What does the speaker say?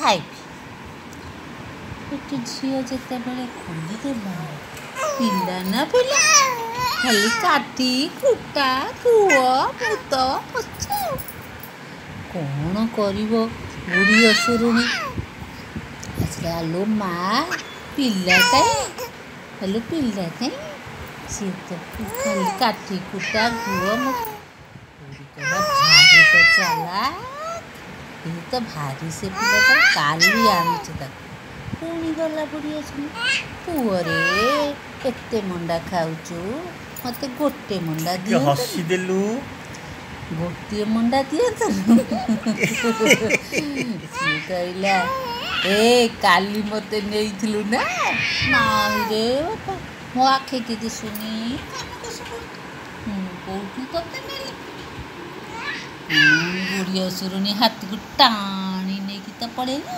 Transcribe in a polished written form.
ଖାଇବି। ଏଠି ଝିଅ ଯେତେବେଳେ ଖୋଲିଦେଲା, ପିଲା ନା ପିଲା, ଖାଲି କାଠି କୁଟା ଘୁଅ ଭୂତ ପଶିଛି। ଆଉ କ'ଣ କରିବ ବୁଢ଼ୀ ଅସୁରୁଣୀ? ଆସିଲା, ଆଲୋ ମା, ପିଲା କାଇଁ? ଆଲୋ ପିଲା କାଇଁ? ସିଏ ତ ଖାଲି କାଠି କୁଟା ଘୁଅ। ବୁଢ଼ୀ କହିଲା, ଭାରି ତ ଚାଲାକ ଏ ତ, ଭାରି ସେ ପିଲାଟା, କାଲି ଆଣୁଛି ତାକୁ। ପୁଣି ଗଲା ବୁଢ଼ୀ ଅସୁରୁଣୀ, ପୁଅରେ, ଏତେ ମଣ୍ଡା ଖାଉଛୁ, ମୋତେ ଗୋଟେ ମଣ୍ଡା ଟିକେ ଦିଅନ୍ତୁନି। ହସିଦେଲୁ। ଗୋଟିଏ ମଣ୍ଡା ଦିଅନ୍ତୁନି। ସିଏ କହିଲା, ଏ କାଲି ମୋତେ ନେଇଥିଲୁ ନା? ନାଇଁରେ ବାପା, ମୋ ଆଖିକି ଦିଶୁନି, କାନକୁ ଶୁଭୁନି, ମୁଁ କୋଉଠୁ ତତେ ନେଲି? ପୁଣି ବୁଢ଼ୀ ଅସୁରୁଣୀ ହାତକୁ ଟାଣି ନେଇକି ତ ପଳେଇଲା।